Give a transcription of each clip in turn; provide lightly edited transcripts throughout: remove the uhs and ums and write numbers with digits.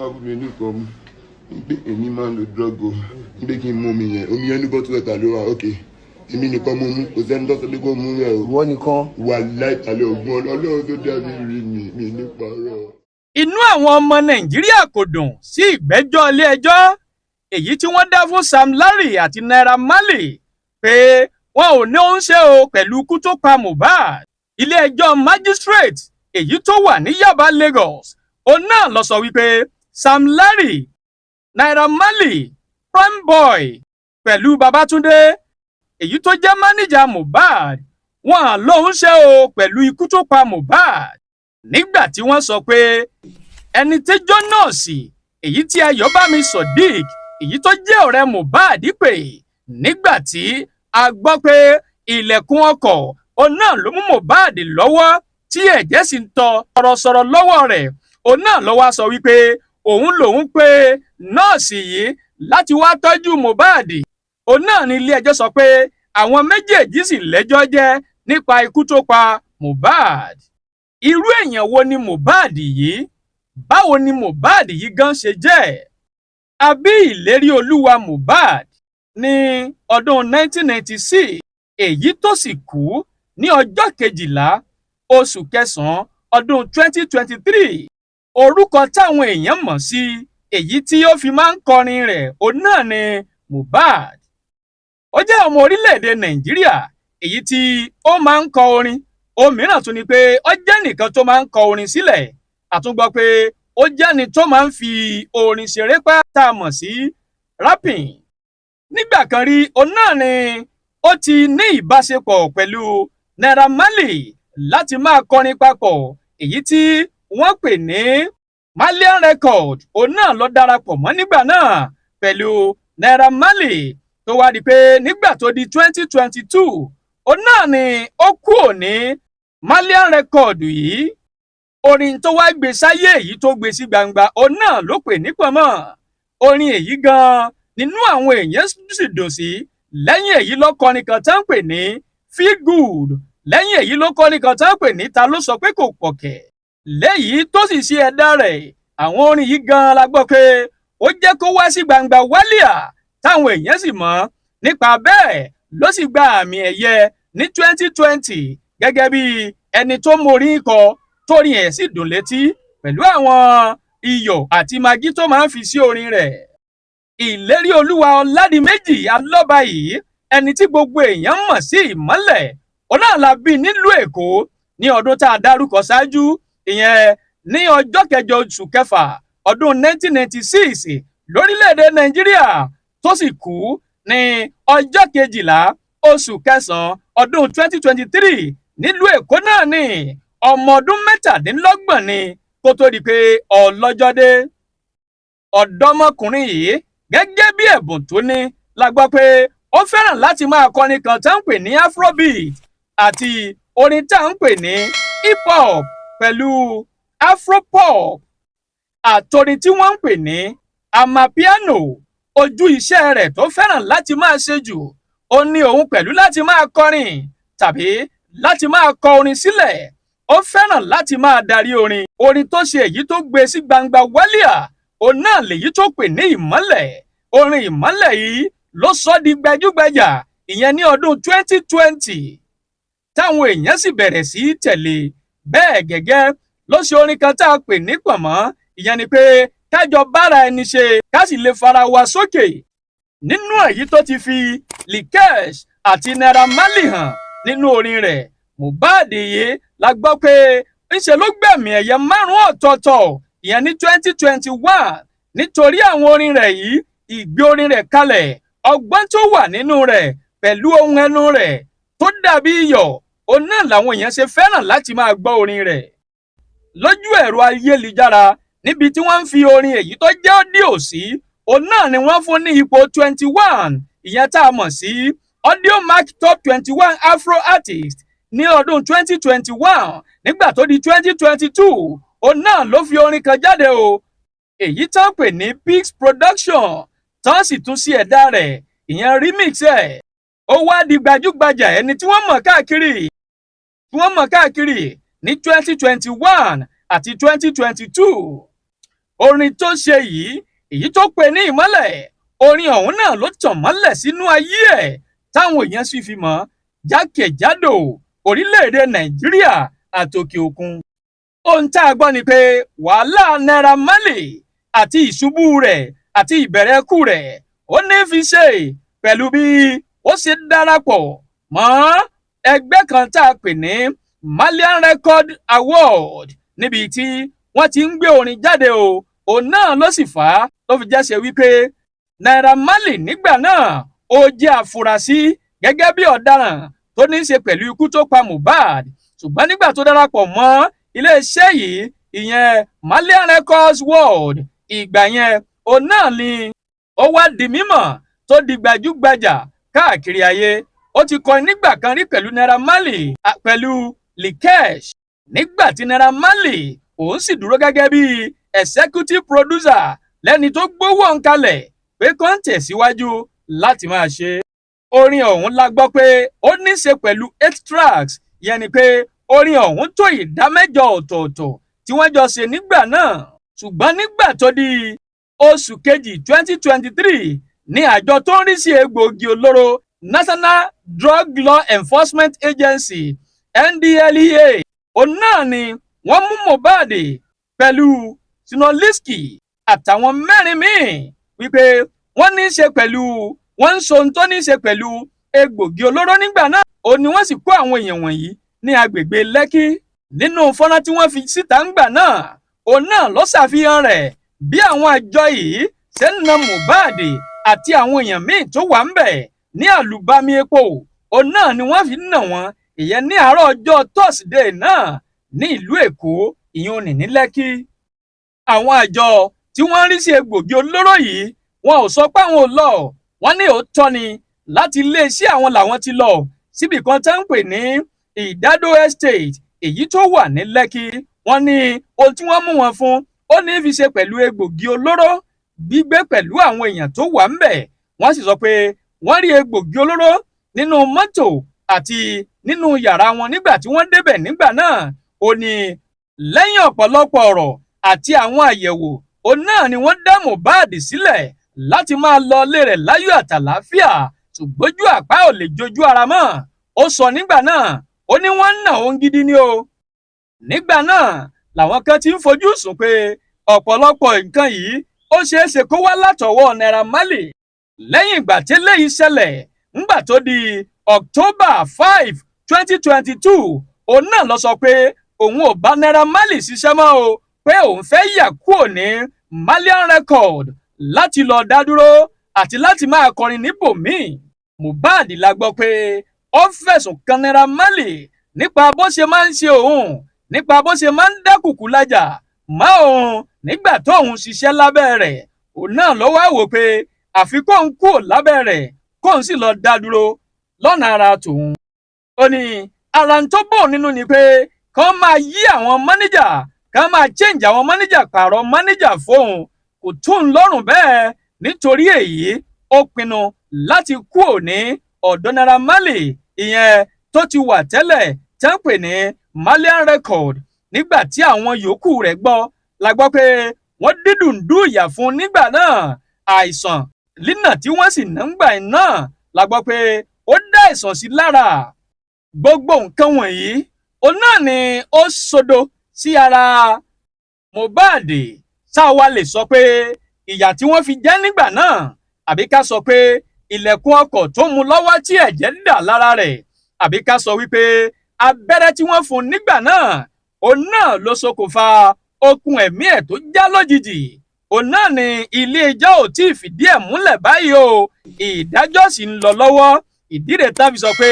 Wá fún mi nìkan mu pé èmi máa ń lo drug o, pé kí n mú omi yẹn. Omi yẹn ní bottle water ló wà. OK, èmi nìkan mo mú, kò sẹ́ni tó sọ pé kó mú rẹ̀ o. Ìwọ nìkan? Wà láìpàlẹ̀ ògùn Ọlọ́run tó dá mi rí mi mi nípa ọ̀rọ̀. Inú àwọn ọmọ Nàìjíríà kò dùn sí ìgbẹ́jọ́ ilé-ẹjọ́ èyí tí wọ́n dá fún Sam Larry àti Naira Marley pé wọn ò ní òun ṣe o pẹ̀lú ikú tó pa Mohbad. Ilé-ẹjọ́ magistrate èyí tó wà ní Yaba, Lagos, òun náà lọ sọ wípé Sam Larry, Naira Marley, Primeboy pẹ̀lú Babatunde èyí tó jẹ́ máníjà Mohbad, wọn lóun ṣe o pẹ̀lú ikú tó pa Mohbad, nígbà tí wọ́n sọ pé ẹni tẹ́jọ́ nọ́ọ̀sì èyí tí Ayọ̀bámi Sodiq èyí tó jẹ́ ọ̀rẹ́ Mohbad pè nígbà tí a gbọ́ pé ilẹ̀kùn ọkọ̀ òun náà ló mú Mohbad lọ́wọ́ tí ẹ̀jẹ̀ sì ń tọ sọ̀rọ̀sọ̀rọ̀ lọ́wọ́ rẹ̀, òun náà ló wá sọ wípé òun lòun pé nọ́ọ̀sì yìí láti wá tọ́jú Mohbad. Òun náà ní ilé ẹjọ́ sọ pé àwọn méjèèjì sì lẹ́jọ́ jẹ́ nípa ikú tó pa Mohbad. Irú èèyàn wo ni Mohbad yìí? Báwo ni Mohbad yìí gan ṣe jẹ́? A bí Ìlérí Olúwa Mohbad ní ọdún 1996, èyí tó sì kú ní ọjọ́ 12 oṣù kẹsàn-án ọdún 2023. Orúkọ táwọn èèyàn mọ̀ sí èyí tí ó fi máa ń kọrin rẹ̀, òun náà ni Mohbad. Ó jẹ́ ọmọ orílẹ̀-èdè Nàìjíríà èyí tí ó máa ń kọ orin. Òmíràn tún ni pé ó jẹ́ nìkan tó máa ń kọ orin sílẹ̀. Àtúngbọ́ pé ó jẹ́ni tó máa ń fi orin ṣeré pá tá a mọ̀ sí rapping. Nígbà kan rí, òun náà ni ó ti ní ìbáṣepọ̀ pẹ̀lú Naira Marley láti máa kọrin papọ̀, èyí tí wọ́n pè ní Marlian Record. Òun náà lọ darapọ̀ mọ́ nígbà náà pẹ̀lú Naira Marley, tó wá di pé nígbà tó di 2022, òun náà ni ó kúrò ní Marlian Record yìí. Orin tó wá gbé sáyé, èyí tó gbé sí gbangba, òun náà ló pè ní Pọ̀nmọ́. Orin èyí gan-an nínú àwọn èèyàn sì dùn sí. Lẹ́yìn èyí ló kọrin kan tá ń pè ní Feel Good. Lẹ́yìn èyí ló kọrin kan tá ń pè ní Ta Ló Sọ Pé Kò Pọ̀kẹ̀, léyìí tó sì ṣe ẹ̀dá rẹ̀. Àwọn orin yìí gan-an la gbọ́ pé ó jẹ́ kó wá sí gbangba wálíà táwọn èèyàn sì mọ̀. Nípa bẹ́ẹ̀ ló sì gba àmì ẹ̀yẹ ní 2020 gẹ́gẹ́ bí ẹni tó mórin kọ, torin ẹ̀ sì dùn létí pẹ̀lú àwọn iyọ̀ àti magí tó máa ń fi sí orin rẹ̀. Ìlérí Olúwa Ọládìméjì Alọ́ba yìí, ẹni tí gbogbo èèyàn mọ̀ sí Ìmọ́lẹ̀, òun náà la bí nílùú Èkó ní ọdún tá a dárúkọ ṣáájú, ìyẹn ní ọjọ́ 8 oṣù kẹfà ọdún 1996 lórílẹ̀‐èdè Nàìjíríà, tó sì kú ní ọjọ́ 12 oṣù kẹsàn-án ọdún 2023 nílùú Èkó náà ní. Ọmọ ọdún 27 ni kó tó di pé ọlọ́jọ́ dé. Ọ̀dọ́mọkùnrin yìí, gẹ́gẹ́ bí ẹ̀bùn tó ní, la gbọ́ pé ó fẹ́ràn láti máa kọrin kan tá ń pè ní afrobeat àti orin tá ń pè ní hip hop pẹ̀lú afropop àtorin tí wọ́n ń pè ní amapiano. Ojú iṣẹ́ rẹ̀ tó fẹ́ràn láti máa ṣe jù, ó ní òun pẹ̀lú láti máa kọrin tàbí láti máa kọ orin sílẹ̀. Ó fẹ́ràn láti máa darí orin. Orin tó ṣe èyí tó gbé sí gbangba wálíà, òun náà lèyí tó pè ní Ìmọ́lẹ̀. Orin Ìmọ́lẹ̀ yìí ló sọ di gbajúgbajà, ìyẹn ní ọdún 2020, táwọn èèyàn sì bẹ̀rẹ̀ sí í tẹ̀lé. Bẹ́ẹ̀ gẹ́gẹ́ ló ṣe orin kan tá a pè ní Pọ̀nmọ́, ìyẹn ni pé kájọ bára ẹni ṣe, ká sì lè fara wa sókè. Nínú èyí tó ti fi Likesh àti Naira Marley hàn nínú orin rẹ̀, Mohbad yìí la gbọ́ pé ńṣe ló gbẹ̀mí ẹ̀yẹ márùn-ún ọ̀tọ̀ọ̀tọ̀, ìyẹn ní 2021, nítorí àwọn orin rẹ̀ yìí, ìgbé orin rẹ̀ kalẹ̀, ọgbọ́n tó wà nínú rẹ̀ pẹ̀lú ohun ẹnu rẹ̀ tó dàbí iyọ̀, òun náà làwọn èèyàn ṣe fẹ́ràn láti máa gbọ́ orin rẹ̀ lójú ẹ̀rọ ayélujára, níbi tí wọ́n ń fi orin èyí tó jẹ́ audio sí. Òun náà ni wọ́n fún ní ipò 21, ìyẹn tá a mọ̀ sí Audiomack Top 21 Afro Artist ní ọdún 2021. Nígbà tó di 2022, òun náà ló fi orin kan jáde o, èyí tán pè ní Peaks Production, tán sì tún sí ẹ̀dá rẹ̀, ìyẹn remix ẹ̀. Ó wá di gbajúgbajà, ẹni tí wọ́n mọ̀ káàkiri, tí wọ́n mọ̀ káàkiri ní 2021 àti 2022. Orin tó ṣe yìí, èyí tó pè ní Ìmọ́lẹ̀, orin ọ̀hún náà ló tàn mọ́lẹ̀ sínú ayé ẹ̀ táwọn èèyàn sì fi mọ̀ jákèjádò orílẹ̀-èdè Nàìjíríà àtòkè òkun. Ohun tá a gbọ́ ni pé wàhálà Naira Marley àti ìṣubú rẹ̀ àti ìbẹ̀rẹ̀ ikú rẹ̀, ó ní fi ṣe pẹ̀lú bí ó ṣe darapọ̀ mọ́ ẹgbẹ́ kan tá a pè ní Marlian Record Award, níbi tí wọ́n ti ń gbé orin jáde o. Òun náà ló sì fà á ló fi jẹ́ ṣe wípé Naira Marley nígbà náà, ó jẹ́ àfúrásì gẹ́gẹ́ bí ọ̀daràn tó ní í ṣe pẹ̀lú ikú tó pa Mohbad. Ṣùgbọ́n nígbà tó darapọ̀ mọ́ iléeṣẹ́ yìí, ìyẹn Marlian Records World, ìgbà yẹn òun náà ni ó wá di mímọ̀ tó di gbajúgbajà káàkiri ayé. Ó ti kọrin nígbà kan rí pẹ̀lú Naira Marley, pẹ̀lú Likesh, nígbà tí Naira Marley òun sì dúró gẹ́gẹ́ bí executive producer, lẹ́ni tó gbówó ń kalẹ̀ pé kó ń tẹ̀síwájú láti máa ṣe. Orin ọ̀hún la gbọ́ pé ó ní í ṣe pẹ̀lú eight tracks, yẹn ni pé orin ọ̀hún tó 8 ọ̀tọ̀ọ̀tọ̀ tí wọ́n jọ ṣe nígbà náà. Ṣùgbọ́n nígbà tó di oṣù kejì 2023 ní àjọ tó ń rí sí egbòogi olóró, National Drug Law Enforcement Agency, NDLEA, òun náà ni wọ́n mú Mohbad pẹ̀lú Zinoleesky àtàwọn mẹ́rin míì wípé wọ́n ní í ṣe pẹ̀lú, wọ́n ń so ohun tó ní í ṣe pẹ̀lú egbògi olóró nígbà náà. Ó ní wọ́n sì kó àwọn èèyàn wọ̀nyí ní agbègbè Lẹ́kí. Nínú fọ́nrán tí wọ́n fi síta ńgbà náà, òun náà ló ṣàfihàn rẹ̀ bí àwọn àjọ yìí ṣe ń na Mohbad àti àwọn èèyàn míì tó wà ńbẹ̀ ní àlùbami epo. Òun náà ni wọ́n fi ń nà wọ́n, ìyẹn ní àárọ̀ ọjọ́ Thursday náà ní ìlú Èkó, ìyẹn ò ní ní Lẹ́kí. Àwọn àjọ tí wọ́n ń rí sí egbògi olóró yìí, wọn ò sọ pé àwọn ò lọ. Wọ́n ní òótọ́ ni, láti iléeṣẹ́ àwọn làwọn ti lọ síbì kan tá ń pè ní Ìdádó Estate, èyí tó wà ní Lẹ́kí. Wọ́n ní ohun tí wọ́n mú wọn fún, ó ní fi ṣe pẹ̀lú egbògi olóró gbígbé pẹ̀lú àwọn èèyàn tó wà ńbẹ̀. Wọ́n sì sọ pé wọ́n rí egbògi olóró nínú mọ́tò àti nínú yàrá wọn nígbà tí wọ́n débẹ̀ nígbà náà. Ó ní lẹ́yìn ọ̀pọ̀lọpọ̀ ọ̀rọ̀ àti àwọn àyẹ̀wò, òun náà ni wọ́n dá Mohbad sílẹ̀ láti máa lọ ilé rẹ̀ láyọ̀ àtàlàáfíà. Ṣùgbọ́n ojú àpá ò lè jojú ara mọ́. Ó sọ nígbà náà, ó ní wọ́n ń nà òun gidi ni o. Nígbà náà làwọn kan ti ń fojú sùn pé ọ̀pọ̀lọpọ̀ nǹkan yìí, ó ṣeé ṣe kó wá látọwọ́ Naira Marley. Lẹ́yìn ìgbà tí eléyìí ṣẹlẹ̀, ńgbà tó di October 5, 2022, òun náà lọ sọ pé òun ò bá Naira Marley ṣiṣẹ́ mọ́ o, pé òun fẹ́ yà kúrò ní Marlian Record láti lọ dá dúró àti láti máa kọrin níbòmíì. Mohbad la gbọ́ pé ó fẹ̀sùn kan Naira Marley nípa bó ṣe máa ń ṣe òun, nípa bó ṣe máa ń dákùkù lájà mọ́ òun nígbà tóun ṣiṣẹ́ lábẹ́ rẹ̀. Òun náà ló wá wò pé àfi kóun kúrò lábẹ́ rẹ̀, kóun sì lọ dá dúró lọ́nà ara tòun. Ó ní ara ń tó bò nínú ni pé kán máa yí àwọn manager, kán máa change àwọn manager, pààrọ̀ manager fóun, kò tún un lọ́rùn bẹ́ẹ̀. Nítorí èyí, ó pinnu láti kúrò ní ọ̀dọ̀ Naira Marley, ìyẹn tó ti wà tẹ́lẹ̀ tẹ́ ń pè ní Marlian Record. Nígbà tí àwọn yòókù rẹ̀ gbọ́, la gbọ́ pé wọ́n dídùn dùn ìyà fún un nígbà náà. Àìsàn línà tí wọ́n sì ná ń gbà náà la gbọ́ pé ó dá àìsàn sí lára. Gbogbo nǹkan wọ̀nyí, òun náà ni ó sodo sí ara Mohbad. Tá a wá lè sọ pé ìyà tí wọ́n fi jẹ nígbà náà, àbí ká sọ pé ilẹ̀kùn ọkọ̀ tó mú lọ́wọ́ tí ẹ̀jẹ̀ dà lára rẹ̀, àbí ká sọ wípé abẹ́rẹ́ tí wọ́n fún nígbà náà, òun náà ló ṣokùnfà okùn ẹ̀mí ẹ̀ tó já lójijì, òun náà ni ilé ẹjọ́ ò tí ì fìdí ẹ̀ múlẹ̀ báyìí o. Ìdájọ́ sì ń lọ lọ́wọ́. Ìdí rẹ̀ tá fi sọ pé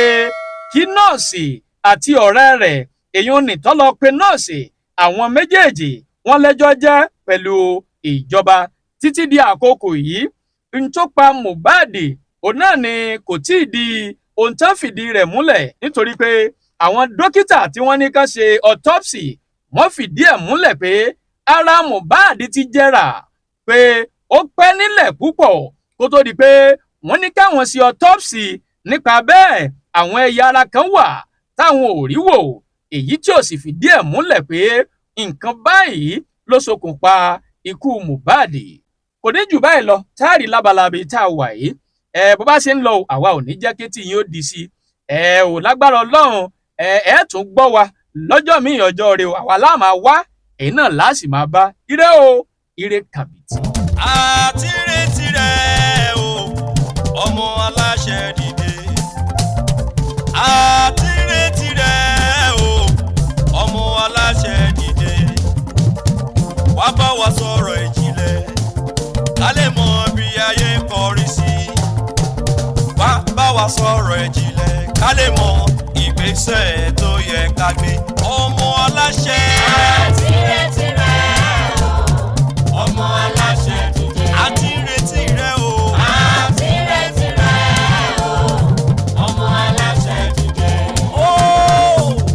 kí nọ́ọ̀sì àti ọ̀rẹ́ rẹ̀, èyí ò ní tọ́ lọ pé nọ́ọ̀sì, àwọn méjèèjì wọ́n lẹ́jọ́ jẹ́ pẹ̀lú ìjọba títí di àkókò yìí. N tó pa Mohbad, òun náà ni kò tí ì di ohun tán fìdí rẹ̀ múlẹ̀, nítorí pé àwọn dókítà tí wọ́n ní kán ṣe autopsy, wọ́n fìdí ẹ̀ múlẹ̀ pé ara Mohbad ti jẹrà, pé ó pẹ́ nílẹ̀ púpọ̀ kó tó di pé wọ́n ní káwọn ṣe autopsy. Nípa bẹ́ẹ̀, àwọn ẹ̀yà ara kan wà táwọn ò rí wò, èyí tí ò sì fìdí ẹ̀ múlẹ̀ pé nǹkan báyìí ló ṣokùnfà Ikú Mohbad kò ní jù báyìí lọ táàrí lábalábí tá a wà yìí. Ẹ bó bá ṣe ń lọ o, àwa ò ní jẹ́ kí tí yín ó di sí ẹ ò lágbára Ọlọ́run. Ẹ tún gbọ́ wa lọ́jọ́ míì, ọjọ́ rẹ o. Àwa láà máa wá, èyí náà láà sì máa bá. Ire o, ire kàbìtì. Àti retí rẹ̀ o, ọmọ aláṣẹ dìde. Àti retí rẹ̀ o, ọmọ aláṣẹ dìde. Wá bá wa sọ̀rọ̀ ìjìnlẹ̀, ká lè mọ bí ayé ń kọrí sí. Wá bá wa sọ̀rọ̀ ìjìnlẹ̀, ká lè mọ ìgbésẹ̀ tó yẹ ká gbé, ọmọ aláṣẹ. Àti retí rẹ̀ o, ọmọ aláṣẹ dìde. Àti retí rẹ̀ o. Àti retí rẹ̀ o, ọmọ aláṣẹ dìde. Ó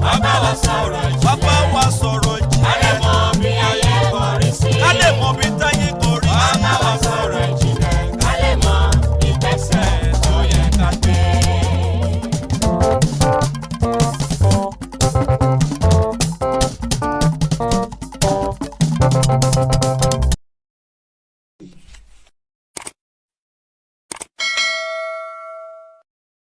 Wá bá wa sọ̀rọ̀ wá bá ìjìnlẹ̀. wa sọ̀rọ̀ Ká lè ìjìnlẹ̀. mọ bí ayé kọrí sí. Ká lè mọ bí táyé kọrí Wá sí. bá wa sọ̀rọ̀ ìjìnlẹ̀. Ká lè mọ ìgbésẹ̀ tó yẹ ká gbé.